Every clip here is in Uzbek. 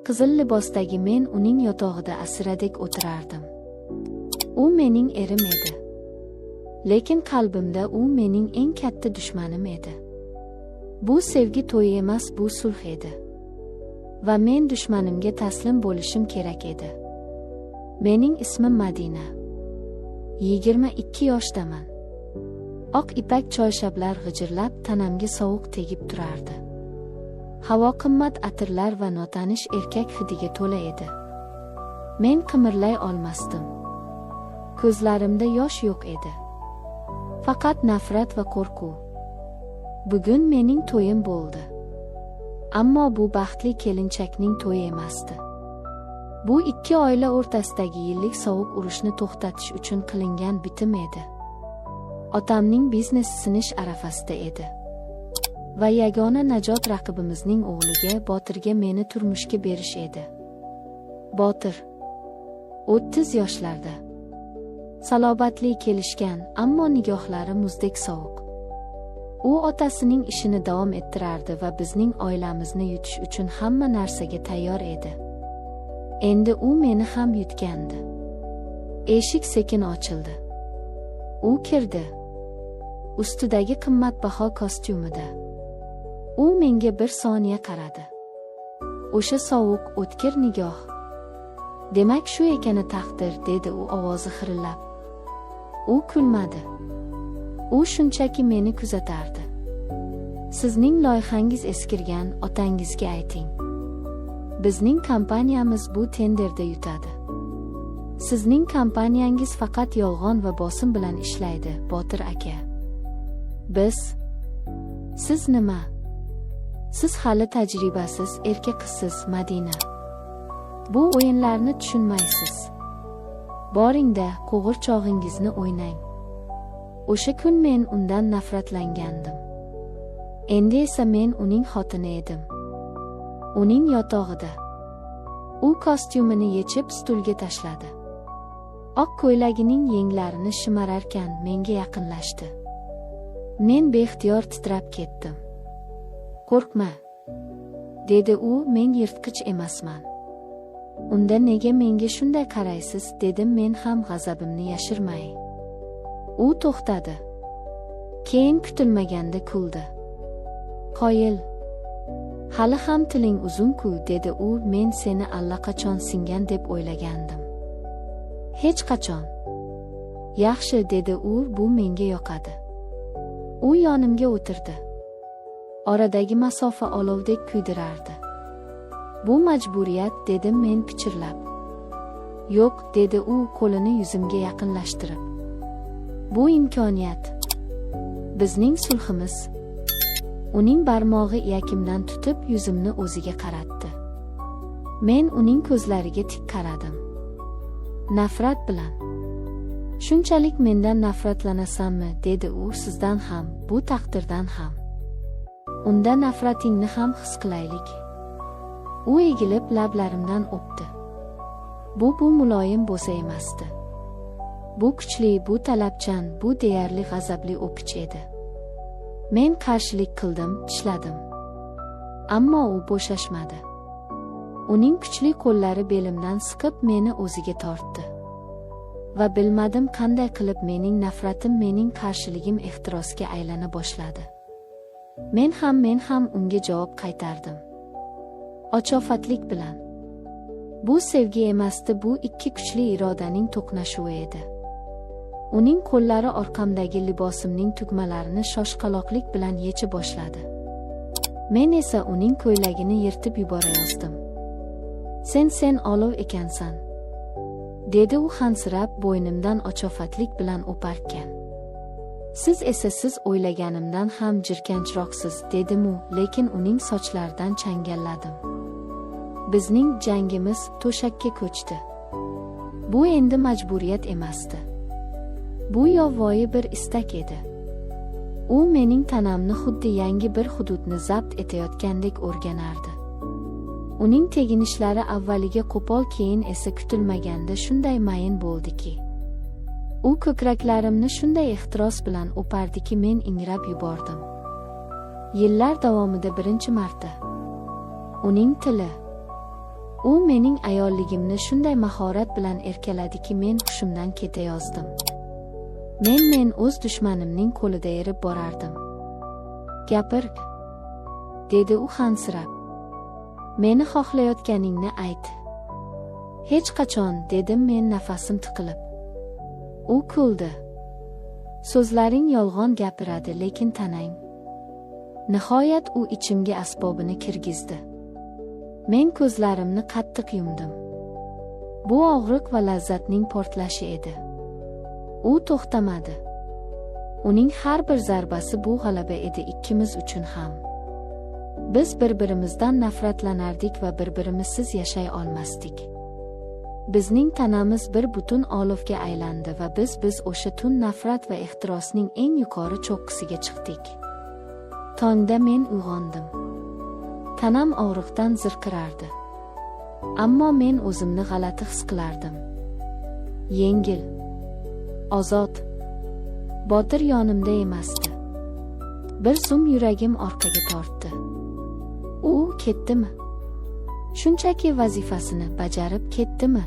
Qizil libosdagi men uning yotog'ida asiradek o'tirardim. U mening erim edi. Lekin qalbimda u mening eng katta dushmanim edi. Bu sevgi to'yi emas, bu sulh edi. Va men dushmanimga taslim bo'lishim kerak edi. Mening ismim Madina. 22 yoshdaman. Oq ipak choyshablar g'ijirlab tanamga sovuq tegib turardi. Havo qimmat atirlar va notanish erkak hidiga to'la edi. Men qimirlay olmasdim. Ko'zlarimda yosh yo'q edi. Faqat nafrat va qo'rquv. Bugun mening to'yim bo'ldi. Ammo bu baxtli kelinchakning to'yi emasdi. Bu ikki oila o'rtasidagi yillik sovuq urushni to'xtatish uchun qilingan bitim edi. Otamning biznesi sinish arafasida edi. Va yagona najot raqibimizning o'g'liga, Botirga meni turmushga berish edi. Botir 30 yoshlarda. Salobatli, kelishgan, ammo nigohlari muzdek sovuq. U otasining ishini davom ettirardi va bizning oilamizni yutish uchun hamma narsaga tayyor edi. Endi u meni ham yutgandi. Eshik sekin ochildi. U kirdi. Ustidagi qimmatbaho kostyumida. U menga bir soniya qaradi. O'sha sovuq, o'tkir nigoh. "Demak, shu ekani taqdir", dedi u ovozi xirillab. U kulmadi. U shunchaki meni kuzatardi. "Sizning loyihangiz eskirgan, otangizga ayting. Bizning kompaniyamiz bu tenderda yutadi. Sizning kompaniyangiz faqat yolg'on va bosim bilan ishlaydi, Botir aka. Biz Siz nima? Siz hali tajribasiz erkak qizsiz, Madina. Bu o'yinlarni tushunmaysiz. Boringda, qo'g'irchog'ingizni o'ynang." O'sha kun men undan nafratlangandim. Endi esa men uning xotini edim. Uning yotog'ida. U kostyumini yechib stulga tashladi. Oq ko'ylagining yenglarini shimararkan menga yaqinlashdi. Men beixtiyor titrab ketdim. "Qo'rqma", dedi u, "men yirtqich emasman." "Unda nega menga shunday qaraysiz?" dedim men ham g'azabimni yashirmay. U to'xtadi. Keyin kutilmaganda kuldi. "Qoyil. Hali ham tiling uzun-ku", dedi u, "men seni allaqachon singan deb o'ylagandim." "Hech qachon." "Yaxshi", dedi u, "bu menga yoqadi." U yonimga o'tirdi. Oradagi masofa olovdek kuydirardi. "Bu majburiyat", dedim men pichirlab. "Yo'q", dedi u qo'lini yuzimga yaqinlashtirib. "Bu imkoniyat. Bizning sulhimiz." Uning barmog'i iyakimdan tutib yuzimni o'ziga qaratdi. Men uning ko'zlariga tik qaradim. Nafrat bilan. "Shunchalik mendan nafratlanasanmi?" dedi u, "sizdan ham, bu taqdirdan ham. Unda nafratingni ham his qilaylik." U egilib lablarimdan o'pdi. Bu muloyim bo'sa emasdi. Bu kuchli, bu talabchan, bu deyarli g'azabli o'pich edi. Men qarshilik qildim, tishladim. Ammo u bo'shashmadi. Uning kuchli qo'llari belimdan siqib meni o'ziga tortdi. Va bilmadim qanday qilib mening nafratim, mening qarshiligim ehtirosga aylana boshladi. Men ham unga javob qaytardim. Ochofatlik bilan. Bu sevgi emasdi, bu ikki kuchli irodaning to'qnashuvi edi. Uning qo'llari orqamdagi libosimning tugmalarini shoshqaloqlik bilan yecha boshladi. Men esa uning ko'ylagini yirtib yuborayozdim. Sen olov ekansan", dedi u hansirab, bo'ynimdan ochofatlik bilan o'parkan. "Siz esa siz o'ylaganimdan ham jirkanchroqsiz", dedim u, lekin uning sochlaridan changalladim. Bizning jangimiz to'shakka ko'chdi. Bu endi majburiyat emasdi. Bu yovvoyi bir istak edi. U mening tanamni xuddi yangi bir hududni zabt etayotgandek o'rganardi. Uning teginishlari avvaliga qo'pol, keyin esa kutilmaganda shunday mayin bo'ldiki. U ko'kraklarimni shunday ehtiros bilan o'pardiki, men ingrab yubordim. Yillar davomida birinchi marta. Uning tili, U mening ayolligimni shunday mahorat bilan erkaladiki, men hushimdan ketayozdim. Men o'z dushmanimning qo'lida erib borardim. "Gapir", dedi u hansirab. "Meni xohlayotganingni ayt." "Hech qachon", dedim men nafasim tiqilib. U kuldi. "So'zlaring yolg'on gapiradi, lekin tanang." Nihoyat u ichimga asbobini kirgizdi. Men ko'zlarimni qattiq yumdim. Bu og'riq va lazzatning portlashi edi. U to'xtamadi. Uning har bir zarbasi bu g'alaba edi ikkimiz uchun ham. Biz bir-birimizdan nafratlanardik va bir-birimizsiz yashay olmasdik. Bizning tanamiz bir butun olovga aylandi va biz o'sha tun nafrat va ehtirosning eng yuqori cho'qqisiga chiqdik. Tongda men uyg'ondim. Tanam og'riqdan zirqirardi. Ammo men o'zimni g'alati his qilardim. Yengil. Ozod. Botir yonimda emasdi. Bir zum yuragim orqaga tortdi. U ketdimi? Shunchaki vazifasini bajarib ketdimi?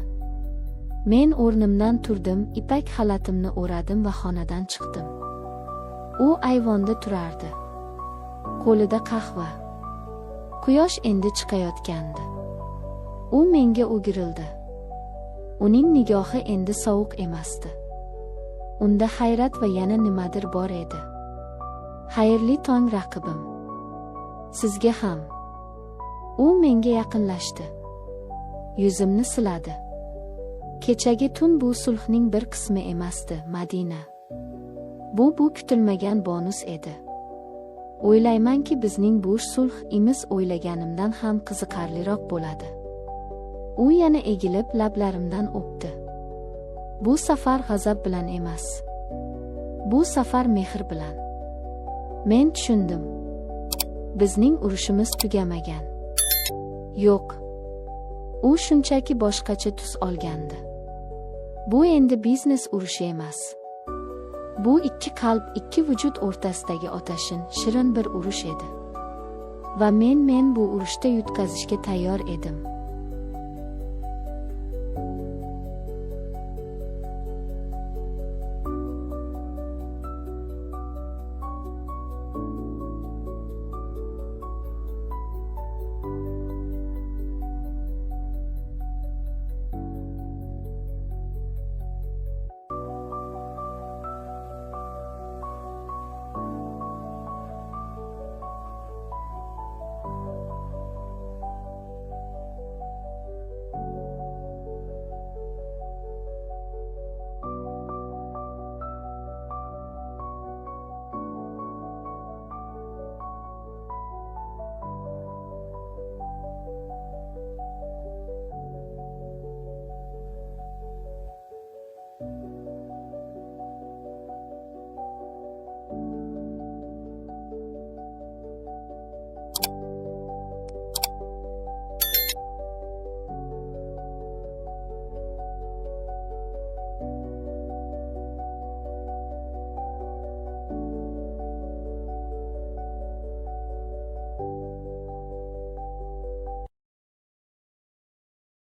Men o'rnimdan turdim, ipak xalatimni o'radim va xonadan chiqdim. U ayvonda turardi. Qo'lida qahva. Quyosh endi chiqayotgandi. U menga o'girildi. Uning nigohi endi sovuq emasdi. Unda hayrat va yana nimadir bor edi. "Xayrli tong, raqibim." "Sizga ham." U menga yaqinlashdi. Yuzimni siladi. "Kechagi tun bu sulhning bir qismi emasdi, Madina. Bu kutilmagan bonus edi. O'ylaymanki, bizning bu sulhimiz o'ylaganimdan ham qiziqarliroq bo'ladi." U yana egilib lablarimdan o'pdi. Bu safar g'azab bilan emas. Bu safar mehr bilan. Men tushundim. Bizning urushimiz tugamagan. Yo'q. U shunchaki boshqacha tus olgandi. Bu endi biznes urushi emas. Bu ikki qalb, ikki vujud o'rtasidagi otashin, shirin bir urush edi. Va men bu urushda yutqazishga tayyor edim.